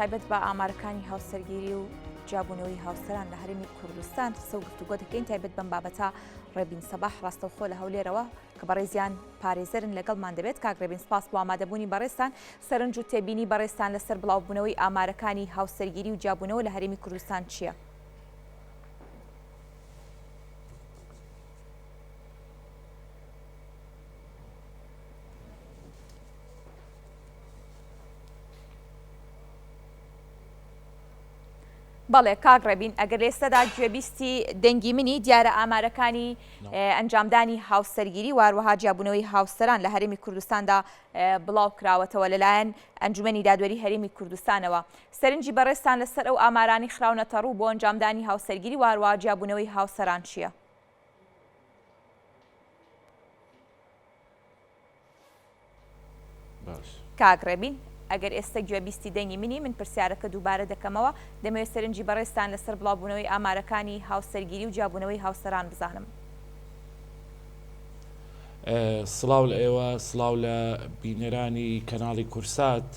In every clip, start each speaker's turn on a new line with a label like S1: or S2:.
S1: تایبەت بە ئامارەکانی هاوسەرگیری و جیابوونەوەی هاوسەران لە هەرێمی کوردستان قسە و گفتوگۆ دەکەین تایبەت بەم بابەتە ڕێبین سەباح ڕاستەوخۆ لە هەولێرەوە کە بەڕێزیان پارێزەرن لەگەڵمان دەبێت کاک ڕێبین سپاس بۆ ئامادەبوونی بەڕێزتان سەرنج و تێبینی بەڕێزتان لەسەر بڵاوبوونەوەی ئامارەکانی هاوسەرگیری و جیابوونەوە لە هەرێمی کوردستان چییە؟ بەڵێ کاک ڕێبین ئەگەر لێستەدا گوێبیستی دەنگی منی دیارە ئامارەکانی ئەنجامدانی هاوسەرگیری واروەها جیابوونەوەی هاوسەران لە هەرێمی کوردستاندا بڵاو کراوەتەوە لەلایەن ئەنجومەنی دادوەری هەرێمی کوردستانەوە سەرنجی بەڕێزتان لەسەر ئەو ئامارانی خراونەتەڕوو بۆ ئەنجامدانی هاوسەرگیری واروە جیابوونەوەی هاوسەران چییە؟ کاک ڕێبین ئەگەر ئێستە گوێبیستی دەنگی منی من پرسیارەکە دووبارە دەکەمەوە دەمەوێت سەرنجی بەڕێزتان لەسەر بڵاوبوونەوەی ئامارەکانی هاوسەرگیری و جیابوونەوەی هاوسەران بزانم.
S2: سڵاو لە ئێوە سڵاو لە بینەرانی کەناڵی کورسات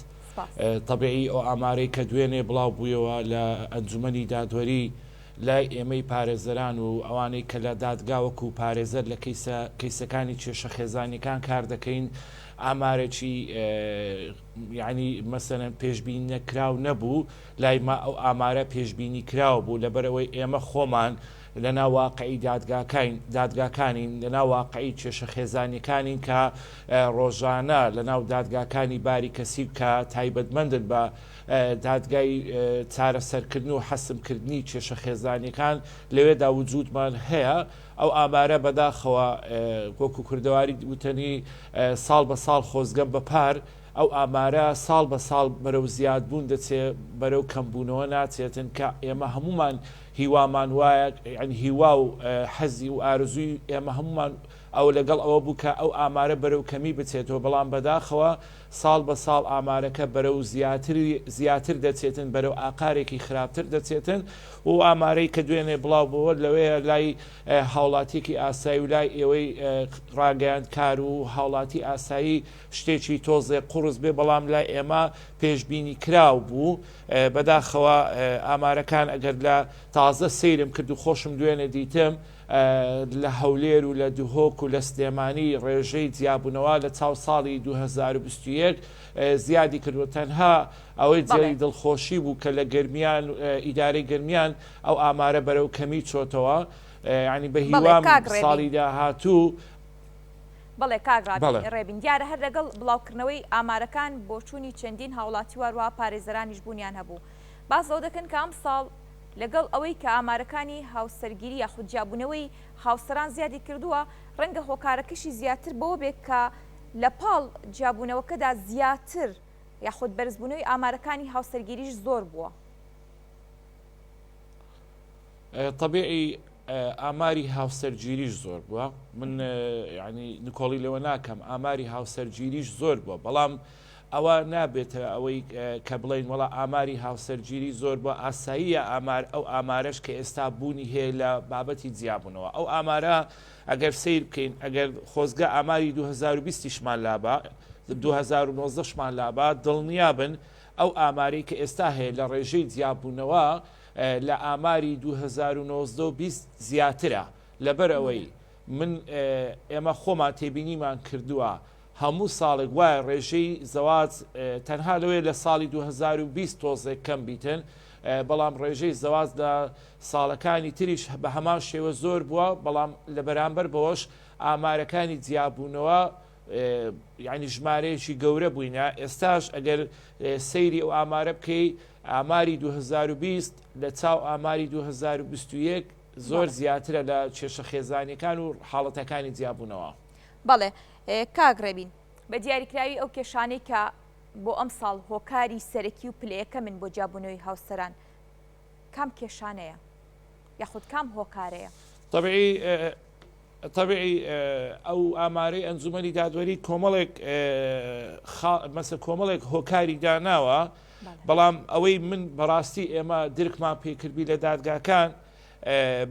S2: تەبیعی ئەو ئامارەی کە دوێنێ بڵاو بوویەوە لە ئەنجومەنی دادوەری لای ئێمەی پارێزەران و ئەوانەی کە لە دادگا وەکو پارێزەر لە کەیسە کەیسەکانی کێشە خێزانیەکان کار دەکەین ئامارێکی یعنی مەسەلەن پێشبینی نەکراو نەبوو لای ما ئەو ئامارە پێشبینی کراو بوو لەبەرئەوەی ئێمە خۆمان لەناو واقعی دادگاکاین دادگاکانین لەناو واقعی کێشە خێزانیەکانین کە ڕۆژانە لەناو دادگاکانی باری کەسی کە تایبەتمەندن بە دادگای چارەسەرکردن و حەسمکردنی کێشە خێزانیەکان لەوێدا وجودمان هەیە ئەو ئامارە بەداخەوە وەکو کوردەواری وتەنی ساڵ بە ساڵ خۆزگەم بە پار ئەو ئامارە ساڵ بە ساڵ بەرەو زیادبوون دەچێ بەرەو کەمبوونەوە ناچێتن کە ئێمە هەمومان هیوامان وایە یعنی هیوا و حەزی و ئارزووی ئێمە هەمومان ئەو لەگەڵ ئەوە بوو کە ئەو ئامارە بەرەو کەمی بچێتەوە بەڵام بەداخەوە ساڵ بە ساڵ ئامارەکە بەرەو زیاتری زیاتر دەچێتن بەرەو ئاقارێکی خراپتر دەچێتن و ئامارەی کە دوێنێ بڵاو بۆوە لەوەیە لای هاوڵاتیەکی ئاسایی و لای ئێوەی ڕاگەیاندکار و هاوڵاتی ئاسایی شتێکی تۆزێ قوڕس بێ بەڵام لای ئێمە پێشبینی کراو بوو بەداخەوە ئامارەکان ئەگەر لە تازە سەیرم کرد و خۆشم دوێنێ دیتم لە هەولێر و لە دهۆک و لە سلێمانی ڕێژەی جیابوونەوە لە چاو ساڵی 2021 زیادی کردووە تەنها ئەوەی جێی دڵخۆشی بوو کە لە گەرمیان ئیدارەی گەرمیان ئەو ئامارە بەرەو کەمی چۆتەوە ینی بە هیوام ساڵی داهاتوو
S1: بەڵێ کاک ڕێبین دیارە هەر لەگەڵ بڵاوکردنەوەی ئامارەکان بۆچوونی چەندین هاوڵاتی واروا پارێزەرانیش بوونیان هەبوو باس لەوە دەکەن کە ئەمساڵ لەگەڵ ئەوەی کە ئامارەکانی هاوسەرگیری یاخود جیابوونەوەی هاوسەران زیادی کردووە، ڕەنگە هۆکارەکەشی زیاتر بەوە بێت کە لە پاڵ جیابوونەوەکەدا زیاتر یاخود بەرزبوونەوەی ئامارەکانی هاوسەرگیریش زۆر بووە.
S2: تەبیعی ئاماری هاوسەرگیریش زۆر بووە من ینی نکۆڵی لەوە ناکەم ئاماری هاوسەرگیریش زۆر بووە بەڵام ئەوە نابێتە ئەوەی کە بڵێین وەڵا ئاماری هاوسەرگیری زۆر بووە، ئاساییە ئامار ئەو ئامارەش کە ئێستا بوونی هەیە لە بابەتی جیابوونەوە ئەو ئامارە ئەگەر سەیر بکەین ئەگەر خۆزگە ئاماری 2020 یشمان لابا 2019 شمان لابا دڵنیابن ئەو ئامارەی کە ئێستا هەیە لە ڕێژەی جیابوونەوە لە ئاماری 2019 و 20 زیاترە لەبەر ئەوەی من ئێمە خۆمان تێبینیمان کردووە هەموو ساڵێک وایە ڕێژەی زەواج تەنها لەوەیە لە ساڵی 2020 تۆزێک کەم بیتن بەڵام ڕێژەی زەواج لە ساڵەکانی تریش بە هەمان شێوە زۆر بووە بەڵام لە بەرامبەر بەوەش ئامارەکانی جیابوونەوە یعنی ژمارەیەکی گەورە بووینە ئێستاش ئەگەر سەیری ئەو ئامارە بکەی ئاماری 2020 لە چاو ئاماری 2021 زۆر زیاترە لە کێشە خێزانیەکان و حاڵەتەکانی جیابوونەوە.
S1: بەڵێ کاک ڕێبین، بە دیاریکراوی ئەو کێشانەی کە بۆ ئەمساڵ هۆکاری سەرەکی و پلە یەکەمن بۆ جیابوونەوەی هاوسەران کام کێشانەیە یاخود کام هۆکارەیە؟
S2: تەبعی تەبعی ئەو ئامارەی ئەنجومەنی دادوەری کۆمەڵێک مەسە کۆمەڵێک هۆکاری داناوە بەڵام ئەوەی من بەڕاستی ئێمە درکمان پێکردبی لە دادگاکان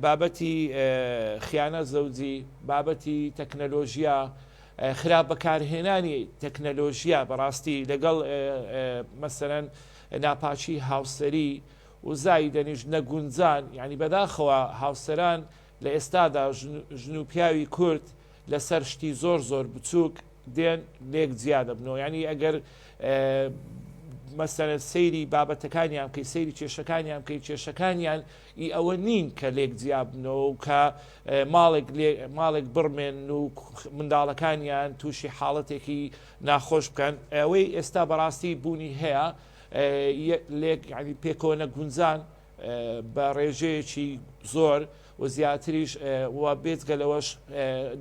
S2: بابەتی خیانە زەوجی، بابەتی تەکنەلۆژیا، خراپ بەکارهێنانی تەکنەلۆژیا بەڕاستی لەگەڵ مەسەرەن. ناپاکی هاوسەری و زایدەنیش نەگونجان، یانی بەداخەوە هاوسەران لە ئێستادا ژن و پیاوی کورد لەسەر شتی زۆر زۆر بچووک دێن لێک جیا دەبنەوە یانی ئەگەر مەسەلەن سەیری بابەتەکانیان بکەی سەیری کێشەکانیان بکەی کێشەکانیان ئی ئەوە نین کە لێک جیا بنەوە و کە ماڵێک ماڵێک بڕمێن و منداڵەکانیان تووشی حاڵەتێکی ناخۆش بکەن ئەوەی ئێستا بەڕاستی بوونی هەیە لێک ینی پێکەوە نەگونجان بە ڕێژەیەکی زۆر و زیاتریش و بێجگە لەوەش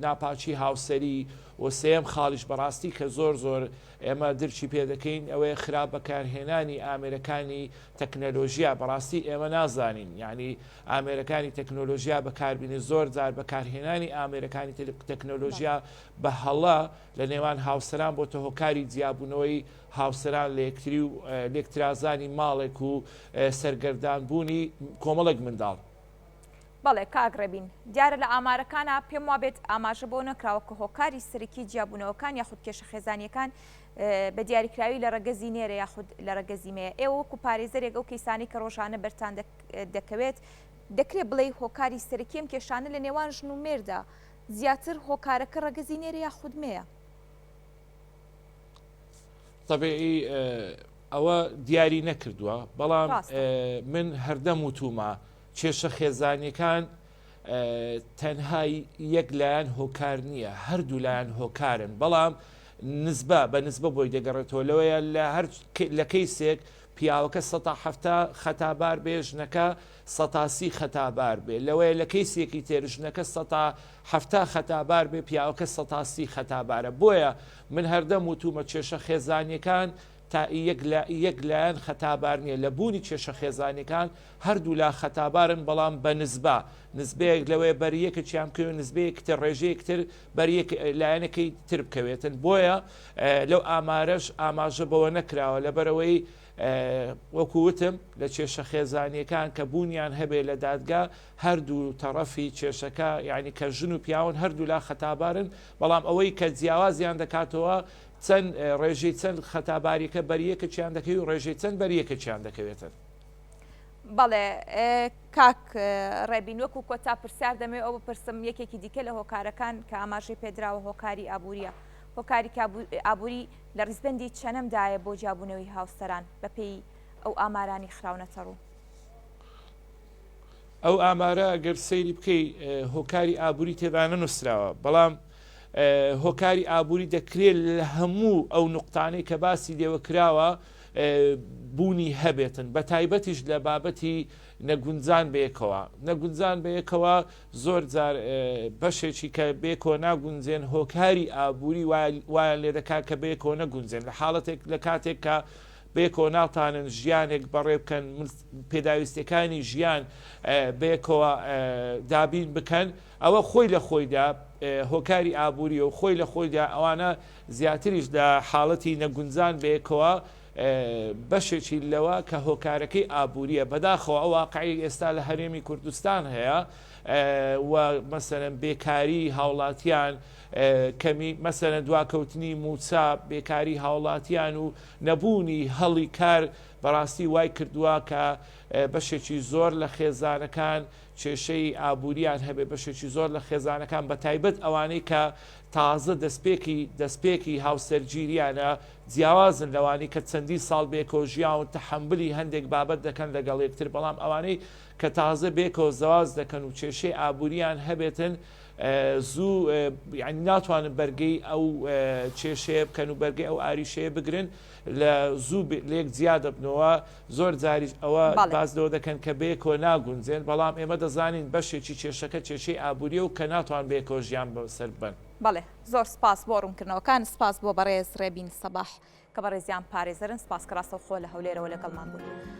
S2: ناپاکی هاوسەری و سێیەم خاڵیش بەڕاستی کە زۆر زۆر ئێمە درکی پێ دەکەین ئەوەیە خراپ بەکارهێنانی ئامێرەکانی تەکنەلۆژیا بەڕاستی ئێمە نازانین یعنی ئامێرەکانی تەکنۆلۆژیا بەکاربینی زۆر جار بەکارهێنانی ئامێرەکانی تەکنۆلۆژیا بە هەڵە لە نێوان هاوسەران بۆتە هۆکاری جیابوونەوەی هاوسەران لە یەکتری و لێکترازانی ماڵێک و سەرگەردان بوونی کۆمەڵێک منداڵ.
S1: بەڵێ کاک ڕێبین، دیارە لە ئامارەکانا پێم وابێت ئاماژە بەوە نەکراوە کە هۆکاری سەرەکی جیابوونەوەکان یاخود کێشە خێزانییەکان بە دیاریکراوی لە ڕەگەزی نێرە یاخود لە ڕەگەزی مێیە. ئێوە وەکو پارێزەرێک ئەو کەیسانەی کە ڕۆژانە بەرتان دەکەوێت، دەکرێت بڵێی هۆکاری سەرەکی ئەم کێشانە لە نێوان ژن و مێردا زیاتر هۆکارەکە ڕەگەزی نێرە یاخود مێیە؟
S2: تەبیعی ئەوە دیاری نەکردووە بەڵام من هەردەم وتومە کێشە خێزانیەکان تەنها یەک لایەن هۆکار نییە هەردوو لایەن هۆکارن بەڵام نزبە بە نزبە بۆی دەگەڕێتەوە لەوەیە لە هەر لە کەیسێک پیاوەکە سەتا حەفتا خەتابار بێ ژنەکە سەتا سی خەتابار بێ لەوەیە لە کەیسێکی تر ژنەکە سەتا 70 خەتابار بێ پیاوەکە سەتا سی خەتابارە بۆیە من هەردەم وتومە کێشە خێزانیەکان تا یەک لە یەک لایەن خەتابار نیە لە بوونی کێشە خێزانیەکان هەردوولا خەتابارن بەڵام بە نزبە نزبەیەک لەوەیە بەر یەکێکیان بکەوێت نزبەیەک تر ڕێژەیەک تر بەر یەک لایەنەکەی تر بکەوێتن بۆیە لەو ئامارەش ئاماژە بەوە نەکراوە لەبەرەوەی وەکو وتم لە کێشە خێزانیەکان کە بوونیان هەبێ لە دادگا هەردوو تەڕەفی کێشەکە یعنی کە ژن و پیاون هەردوولا خەتابارن بەڵام ئەوەی کە جیاوازیان دەکاتەوە چەند ڕێژەی چەند خەتاباریەکە بەریەکەکیان دەکەوی و ڕێژەی چەند بەریەکەکیان دەکەوێتن.
S1: بەڵێ کاک ڕێبین وەکو کۆتا پرسیار دەمەوێت ئەو بپرسم یەکێکی دیکە لە هۆکارەکان کە ئاماژەی پێدراوە هۆکاری ئابووریە هۆکاری ئابووری لە ڕیزبەندی چەنەمدایە بۆ جیابوونەوەی هاوسەران بەپێی ئەو ئامارانی خراونەتە ڕوو؟
S2: ئەو ئامارە گەر سەیری بکەی هۆکاری ئابووری تێدا نەنووسراوە بەڵام هۆکاری ئابووری دەکرێت لە هەموو ئەو نوقتانەی کە باسی لێوە کراوە بوونی هەبێتن بە تایبەتیش لە بابەتی نەگونجان بەیەکەوە نەگونجان بەیەکەوە زۆر جار بەشێکی کە بێکۆ ناگونجێن هۆکاری ئابووری وایان لێ دەکات کە بەیەکەوە نەگونجێن لە حاڵەتێک لە کاتێک کە بەیەکەوە ناتانن ژیانێک بەڕێ بکەن پێداویستەکانی ژیان بەیەکەوە دابین بکەن ئەوە خۆی لە خۆیدا هۆکاری ئابووریە و خۆی لە خۆیدا ئەوانە زیاتریش لە حاڵەتی نەگونجان بەیەکەوە بەشێکی لەوە کە هۆکارەکەی ئابووریە بەداخەوە ئەو واقعی ئێستا لە هەرێمی کوردستان هەیە و مەسەرەن بێکاری هاوڵاتیان کەمی مەسەرەن دواکەوتنی موچە بێکاری هاوڵاتیان و نەبوونی هەڵی کار بەڕاستی وای کردووە کە بەشێکی زۆر لە خێزانەکان کێشەی ئابووریان هەبێ بەشێکی زۆر لە خێزانەکان بە تایبەت ئەوانەی کە تازە دەستپێکی دەستپێکی هاوسەرگیریانە جیاوازن لەوانەی کە چەندین ساڵ بێکەوە ژیاون تەحەمولی هەندێک بابەت دەکەن لەگەڵ یەکتر بەڵام ئەوانەی کە تازە بێکەوە زەواج دەکەن و کێشەی ئابووریان هەبێتن زوو یعنی ناتوانن بەرگەی ئەو کێشەیە بکەن و بەرگەی ئەو ئاریشەیە بگرن لە زوو لێک جیا دەبنەوە زۆر جاریش ئەوە باس لەوە دەکەن کە بەیەکەوە ناگونجێن، بەڵام ئێمە دەزانین بەشێکی کێشەکە کێشەی ئابوورییە و کە ناتوان بەیەکەوە ژیان بەسەر ببەن.
S1: بەڵێ زۆر سپاس بۆ ڕوونکردنەوەکان، سپاس بۆ بەڕێز ڕێبین سەباح کە بەڕێزیان پارێزەرن، سپاس کە ڕاستەوخۆ لە هەولێرەوە لەگەڵمان بوون.